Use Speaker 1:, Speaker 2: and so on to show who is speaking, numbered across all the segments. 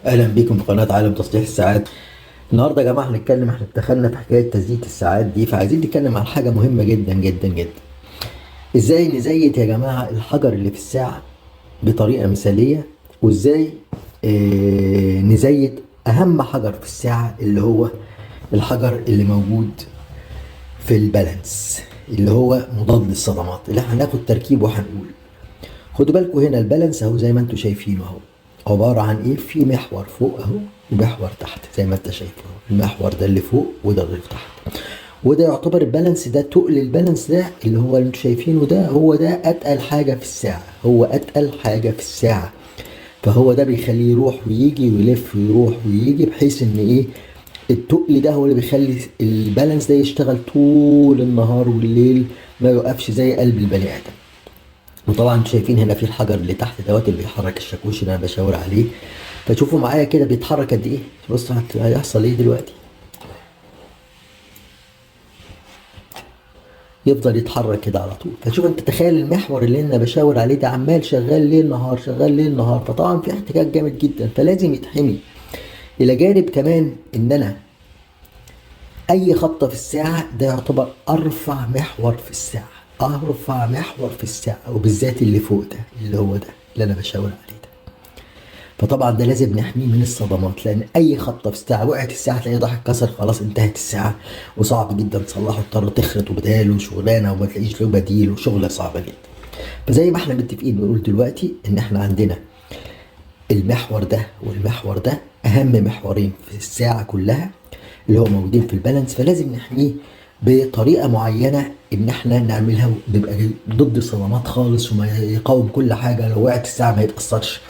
Speaker 1: اهلا بيكم في قناة عالم تصليح الساعات. النهارده يا جماعة هنتكلم، احنا دخلنا في حكاية تزييت الساعات دي، فعايزين نتكلم عن حاجة مهمة جدا جدا جدا. ازاي نزيت يا جماعة الحجر اللي في الساعة بطريقة مثاليه، وازاي نزيت اهم حجر في الساعة اللي هو الحجر اللي موجود في ال balance اللي هو مضاد للصدمات، اللي احنا هناخد تركيبه وهنقول. خدوا بالكم هنا ال balance اهو زي ما انتم شايفينه اهو، عبارة عن ايه؟ في محور فوق اهو ومحور تحت زي ما انت شايف اهو، المحور ده اللي فوق وده اللي تحت، وده يعتبر ال balance ده، تقل ال balance ده اللي هو اللي انتم شايفينه ده، هو ده اتقل حاجة في الساعة، هو اتقل حاجة في الساعة. فهو ده بيخليه يروح ويجي ويلف ويروح ويجي، بحيث ان ايه؟ التقل ده هو اللي بيخلي ال balance ده يشتغل طول النهار والليل، ما يوقفش زي قلب البني ادم. وطبعا انتوا شايفين هنا في الحجر اللي تحت دوت اللي بيحرك الشاكوش اللي انا بشاور عليه، فشوفوا معايا كده بيتحرك قد ايه. بصوا هيحصل ايه دلوقتي، يفضل يتحرك كده على طول. فشوف انت تخيل المحور اللي انا بشاور عليه ده عمال شغال ليل نهار، شغال ليل نهار، فطبعا في احتكاك جامد جدا، فلازم يتحمي. الى جانب كمان ان انا اي خبطه في الساعة ده يعتبر ارفع محور في الساعة، ارفع محور في الساعة، وبالذات اللي فوق ده اللي هو ده اللي انا بشاور عليه ده. فطبعا ده لازم نحمية من الصدمات، لان اي خبطه في الساعة وقعت الساعة تلاقيه راح اتكسر، خلاص انتهت الساعة، وصعب جدا تصلحه، تضطر تخرط وبداله وشغلانه وما تلاقيش له بديل، وشغله صعبة جدا. فزي ما احنا متفقين بنقول دلوقتي ان احنا عندنا المحور ده والمحور ده اهم محورين في الساعة كلها اللي هو موجودين في ال balance، فلازم نحمية بطريقة معينة ان احنا نعملها ونبقى ضد الصدمات خالص، وما يقاوم كل حاجة، لو وقعت الساعة ما يتاثرش.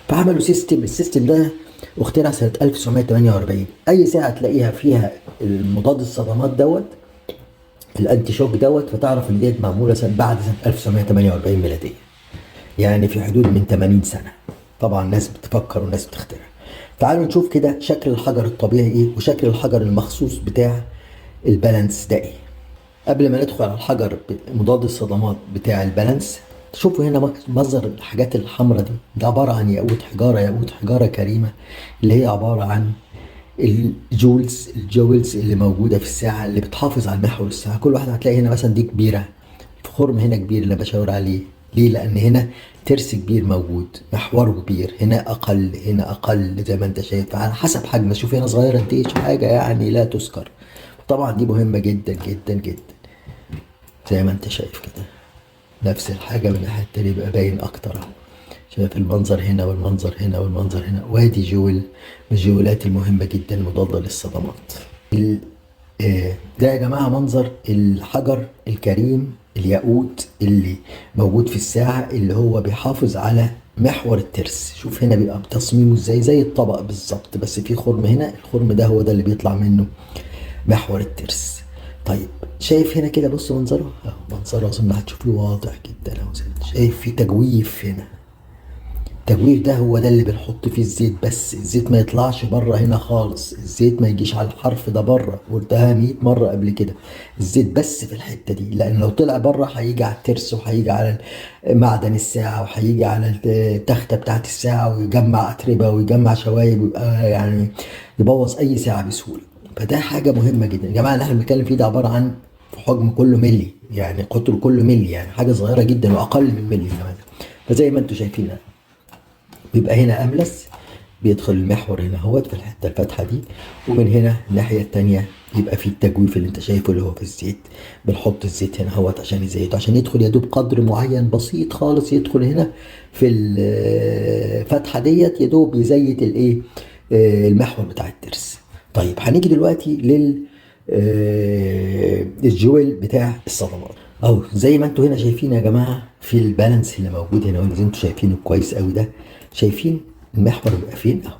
Speaker 1: فعملوا system، ال system ده اخترع سنة 1948. اي ساعة تلاقيها فيها المضاد الصدمات دوت، ال anti shock دوت، فتعرف ان ديت معمولة بعد سنة 1948 ميلادية، يعني في حدود من 80 سنة. طبعا ناس بتفكر وناس بتخترع. تعالوا نشوف كده شكل الحجر الطبيعي ايه وشكل الحجر المخصوص بتاع ال balance ده ايه. قبل ما ندخل على الحجر مضاد الصدمات بتاع ال balance، شوفوا هنا مصدر الحاجات الحمراء دي، ده عبارة عن ياقوت حجارة، ياقوت حجارة كريمة، اللي هي عبارة عن ال jewels اللي موجودة في الساعة اللي بتحافظ على محور الساعة. كل واحدة هتلاقي هنا مثلا دي كبيرة، في خرم هنا كبير اللي بشاور عليه، ليه؟ لأن هنا ترس كبير موجود، محوره كبير، هنا أقل، هنا أقل زي ما أنت شايف على حسب حجمه. شوف هنا صغيرة قد إيه، حاجة يعني لا تذكر. طبعا دي مهمة جدا جدا جدا زي ما أنت شايف كده. نفس الحاجة من الناحية التانية بيبقى باين أكتر أهو، شايف المنظر هنا والمنظر هنا والمنظر هنا. وادي jewel من الجولات المهمة جدا المضادة للصدمات. ده يا جماعة منظر الحجر الكريم الياقوت اللي موجود في الساعة، اللي هو بيحافظ على محور الترس. شوف هنا بيبقى تصميمه ازاي، زي الطبق بالظبط، بس في خرم هنا، الخرم ده هو ده اللي بيطلع منه محور الترس. طيب شايف هنا كده، بص منظره اهو، منظره اظن هتشوفوه واضح جدا اهو، شايف في تجويف هنا، التجويف ده هو ده اللي بنحط فيه الزيت، بس الزيت ما يطلعش بره هنا خالص، الزيت ما يجيش على الحرف ده بره، قلتها 100 مرة قبل كده، الزيت بس في الحتة دي، لان لو طلع بره هيجي على الترس وهيجي على معدن الساعة وهيجي على التخته بتاعت الساعة ويجمع اتربه ويجمع شوايب، ويبقى يعني يبوظ اي ساعة بسهولة. فده حاجة مهمة جدا يا جماعة. اللي احنا بنتكلم فيه ده عبارة عن حجم كله ملي، يعني قطر كله ملي، يعني حاجة صغيرة جدا واقل من ملي كمان. فزي ما انتم شايفين بيبقى هنا املس، بيدخل المحور هنا اهوت في الحتة الفاتحة دي، ومن هنا الناحية التانية يبقى في التجويف اللي انت شايفه اللي هو في الزيت. بنحط الزيت هنا اهوت عشان يزيته، عشان يدخل يا دوب قدر معين بسيط خالص، يدخل هنا في الفتحة ديت يا دوب يزيت الايه، المحور بتاع الترس. طيب هنيجي دلوقتي لل ال jewel بتاع الصدمات اهو، زي ما انتوا هنا شايفين يا جماعة في ال balance اللي موجود هنا، زي انتوا شايفينه كويس قوي ده، شايفين المحور بيبقى فين اهو،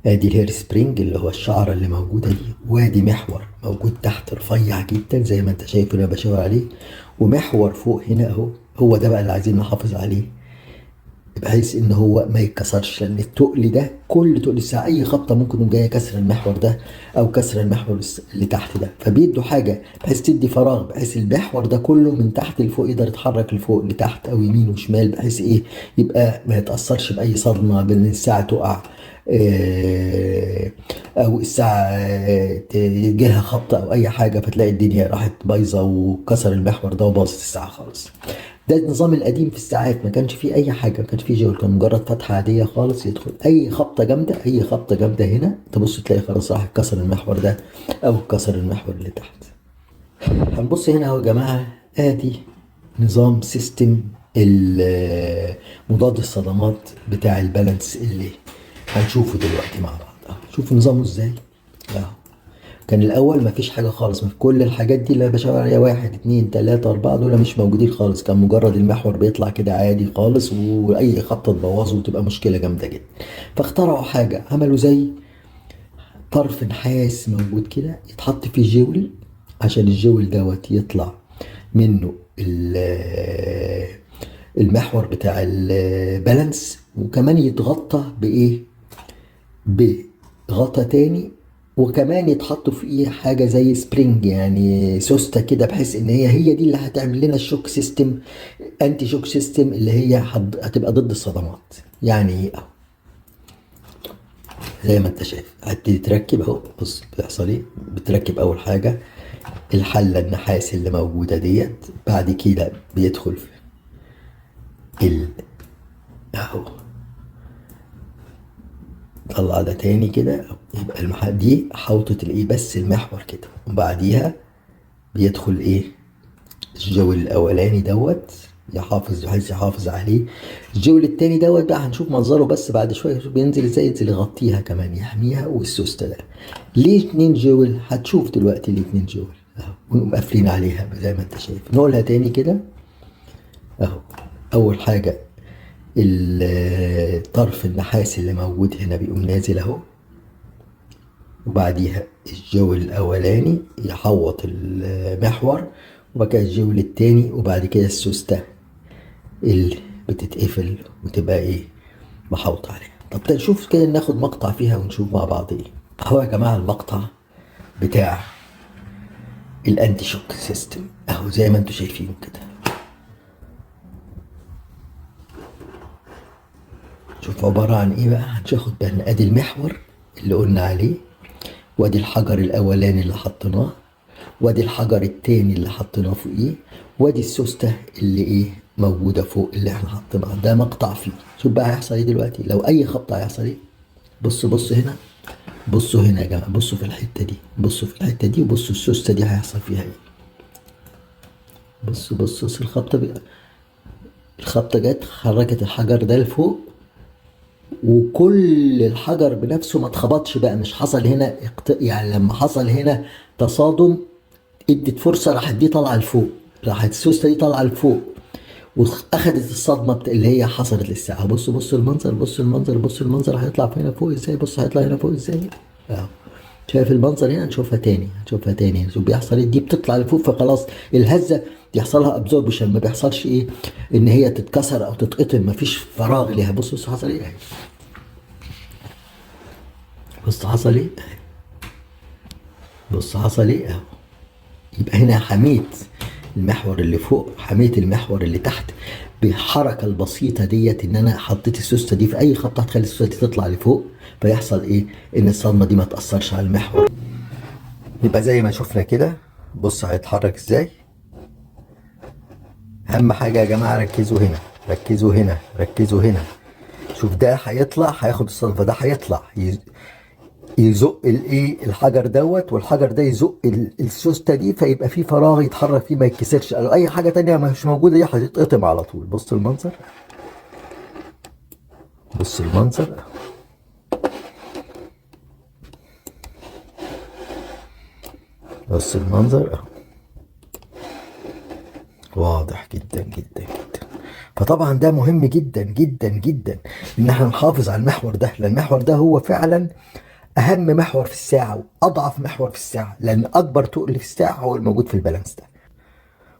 Speaker 1: ادي ال hair spring اللي هو الشعرة اللي موجودة دي، وادي محور موجود تحت رفيع جدا زي ما انت شايف اللي انا بشاور عليه، ومحور فوق هنا اهو، هو ده بقى اللي عايزين نحافظ عليه بحيث ان هو ما يتكسرش، لان التقل ده كل تقل الساعة اي خبطه ممكن تقوم جاية كسر المحور ده او كسر المحور اللي تحت ده، فبيدوا حاجة بحيث تدي فراغ، بحيث المحور ده كله من تحت لفوق يقدر يتحرك لفوق لتحت او يمين وشمال، بحيث ايه يبقى ما يتاثرش باي صدمة، بان الساعة تقع، او الساعة يجيلها خبطه او اي حاجة، فتلاقي الدنيا راحت بايظة وكسر المحور ده وباظت الساعة خالص. ده النظام القديم في الساعات، ما كانش فيه اي حاجة، ما كانش فيه jewel، كان مجرد فتحه عادية خالص يدخل اي خبطه جامدة، اي خبطه جامدة هنا تبص تلاقي خلاص راح كسر المحور ده او كسر المحور اللي تحت. هنبص هنا اهو يا جماعة، ادي نظام system مضاد الصدمات بتاع ال balance اللي هنشوفه دلوقتي مع بعض. شوفوا نظامه ازاي اهو. كان الاول مفيش حاجة خالص، كل الحاجات دي اللي انا بشاور عليها 1 2 3 4 دول مش موجودين خالص، كان مجرد المحور بيطلع كده عادي خالص، واي خبطه تبوظه وتبقى مشكلة جامدة جدا. فاخترعوا حاجة، عملوا زي طرف نحاس موجود كده يتحط فيه jewel، عشان ال jewel دوت يطلع منه المحور بتاع ال balance، وكمان يتغطى بايه؟ بغطا تاني، وكمان يتحط فيه حاجة زي spring، يعني سوسته كده، بحيث ان هي دي اللي هتعمل لنا ال shock system، anti shock system، اللي هي هتبقى ضد الصدمات. يعني ايه؟ اهو زي ما انت شايف هتبتدي تركب اهو. بص بيحصل ايه، بتركب اول حاجة الحلة النحاس اللي موجودة ديت، بعد كده بيدخل في اهو، طلع ده تاني كده، يبقى دي حوطة الايه بس المحور كده، وبعديها بيدخل ايه ال jewel الاولاني دوت، يحافظ بحيث يحافظ عليه. ال jewel التاني دوت بقى هنشوف منظره بس بعد شوية، شوف بينزل ازاي، ينزل يغطيها كمان يحميها. والسوسته ده ليه 2 jewel؟ هتشوف دلوقتي ليه 2 jewel اهو، ونقوم قافلين عليها زي ما انت شايف. نقولها تاني كده اهو. اول حاجة الطرف النحاس اللي موجود هنا بيقوم نازل اهو، وبعديها ال jewel الاولاني يحوط المحور، وبعد كده ال jewel التاني، وبعد كده السوستة اللي بتتقفل وتبقى ايه محوطة عليها. طب نشوف كده، ناخد مقطع فيها ونشوف مع بعض ايه. اهو يا جماعة المقطع بتاع ال anti shock system اهو زي ما انتم شايفين كده. شوف عبارة عن ايه بقى، هناخد بالنا ادي المحور اللي قلنا عليه، وادي الحجر الاولاني اللي حطيناه، وادي الحجر التاني اللي حطيناه فوقيه، وادي السوستة اللي ايه موجودة فوق اللي احنا حطيناها. ده مقطع فيه. شوف بقى هيحصل ايه دلوقتي لو اي خبطة هيحصل ايه. بصوا بصوا هنا، بصوا هنا يا جماعة، بصوا في الحتة دي، بصوا في الحتة دي، وبصوا السوستة دي هيحصل فيها ايه. بصوا بصوا بصوا الخبطة الخبطة جت حركت الحجر ده لفوق، وكل الحجر بنفسه ما اتخبطش بقى، مش حصل هنا يعني لما حصل هنا تصادم ادت فرصة، راحت دي طالعة لفوق، راحت السوستة دي طالعة لفوق، واخدت الصدمة اللي هي حصلت للساعة. بصوا بصوا المنظر، بصوا المنظر، بصوا المنظر هيطلع هنا فوق ازاي، بص هيطلع هنا فوق ازاي اهو. شايف المنظر هنا؟ نشوفها تاني، نشوفها تاني، نشوف بيحصل ايه. دي بتطلع لفوق، فخلاص الهزة بيحصل لها absorption، ما بيحصلش ايه ان هي تتكسر او تتقطم، ما فيش فراغ ليها. بص بص حصل ايه، بص حصل ايه، بص حصل ايه اهو. يبقى هنا حميت المحور اللي فوق، حميت المحور اللي تحت بالحركة البسيطة ديت، ان انا حطيت السوستة دي في اي خبطة هتخلي السوستة دي تطلع لفوق، فيحصل ايه؟ ان الصدمة دي ما تأثرش على المحور. يبقى زي ما شفنا كده، بص هيتحرك ازاي. اهم حاجة يا جماعة ركزوا هنا، ركزوا هنا، ركزوا هنا. شوف ده هيطلع، هياخد الصدمة، ده هيطلع يزق الايه الحجر دوت، والحجر ده يزق السوستة دي، فيبقى في فراغ يتحرك فيه ما يتكسرش. اي حاجة تانية مش موجودة دي هتتقطم على طول. بص المنظر، بص المنظر، بص المنظر اهو، واضح جدا جدا جدا. فطبعا ده مهم جدا جدا جدا ان احنا نحافظ على المحور ده، لان المحور ده هو فعلا اهم محور في الساعة واضعف محور في الساعة، لان اكبر تقل في الساعة هو الموجود في البالانس ده.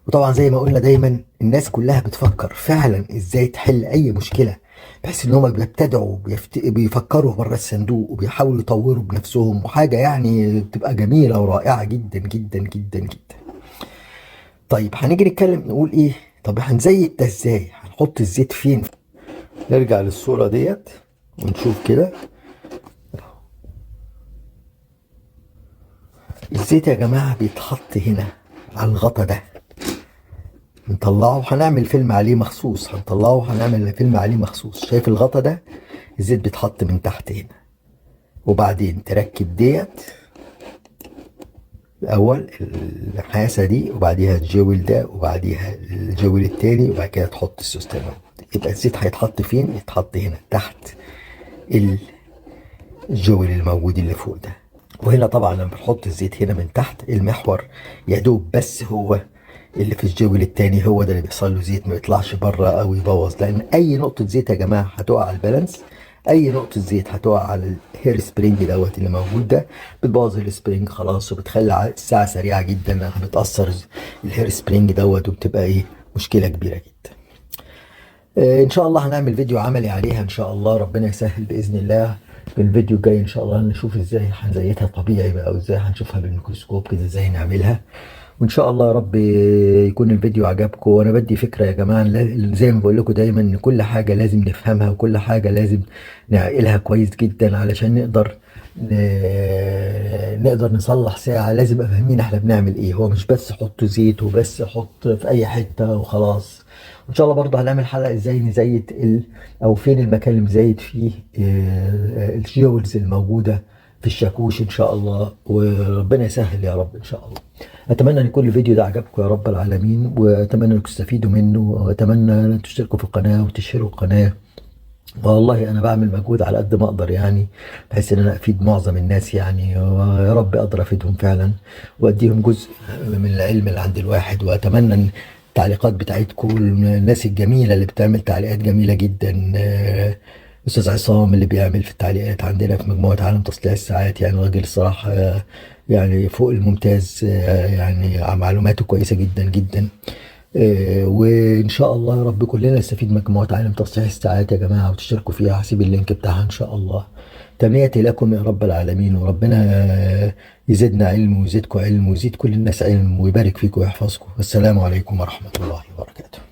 Speaker 1: وطبعا زي ما قلنا دايما الناس كلها بتفكر فعلا ازاي تحل اي مشكلة، بحيث ان هم بيبتدعوا بيفكروا بره الصندوق وبيحاولوا يطوروا بنفسهم، وحاجه بتبقى جميلة ورائعة جدا جدا جدا جدا. طيب هنيجي نتكلم نقول ايه؟ طب هنزيت ده ازاي؟ هنحط الزيت فين؟ نرجع للصورة ديت ونشوف كده. الزيت يا جماعة بيتحط هنا على الغطا ده، نطلعه هنعمل فيلم عليه مخصوص، هنطلعه هنعمل فيلم عليه مخصوص. شايف الغطا ده؟ الزيت بيتحط من تحت هنا، وبعدين تركب ديت الاول النحاسه دي، وبعديها ال jewel ده، وبعديها ال jewel التاني، وبعد كده تحط السوسته الموجود. يبقى الزيت هيتحط فين؟ يتحط هنا تحت ال jewel الموجود اللي فوق ده. وهنا طبعا لما بنحط الزيت هنا من تحت المحور يا دوب بس هو اللي في ال jewel التاني هو ده اللي بيحصل له زيت، ما يطلعش بره او يبوظ. لان اي نقطة زيت يا جماعة هتقع على ال balance، اي نقطة زيت هتقع على ال hairspring دوت اللي موجود ده، بتبوظ ال spring خلاص، وبتخلي الساعة سريعة جدا لانها بتاثر ال hairspring دوت، وبتبقى ايه مشكلة كبيرة جدا. ان شاء الله هنعمل فيديو عملي عليها ان شاء الله، ربنا يسهل باذن الله. في الفيديو الجاي ان شاء الله نشوف ازاي هنزيتها طبيعي بقى، وازاي هنشوفها بالميكروسكوب كده ازاي نعملها. وان شاء الله يا رب يكون الفيديو عجبكم. وانا بدي فكرة يا جماعة، زي ما بقول لكم دايما ان كل حاجة لازم نفهمها، وكل حاجة لازم نعقلها كويس جدا علشان نقدر نصلح ساعة. لازم نبقى فاهمين احنا بنعمل ايه، هو مش بس حط زيت وبس حط في اي حتة وخلاص. وان شاء الله برضه هنعمل حلقة ازاي نزيت او فين المكان اللي مزيت فيه ال jewels الموجودة في الشاكوش ان شاء الله، وربنا يسهل يا رب ان شاء الله. اتمنى ان كل الفيديو ده عجبكم يا رب العالمين، واتمنى انكم تستفيدوا منه، واتمنى ان تشتركوا في القناة وتشيروا القناة. والله انا بعمل مجهود على قد ما اقدر يعني، بحيث ان انا افيد معظم الناس يعني، ويا رب اقدر افيدهم فعلا واديهم جزء من العلم اللي عند الواحد. واتمنى ان التعليقات بتاعتكم، الناس الجميلة اللي بتعمل تعليقات جميلة جدا، استاذ عصام اللي بيعمل في التعليقات عندنا في مجموعة عالم تصليح الساعات، يعني راجل الصراحة يعني فوق الممتاز، يعني معلوماته كويسة جدا جدا. وان شاء الله يا رب كلنا نستفيد من مجموعة عالم تصليح الساعات يا جماعة، وتشتركوا فيها. هسيب ال link بتاعها ان شاء الله. تمنياتي لكم يا رب العالمين، وربنا يزيدنا علم ويزيدكم علم ويزيد كل الناس علم، ويبارك فيكم ويحفظكم. والسلام عليكم ورحمة الله وبركاته.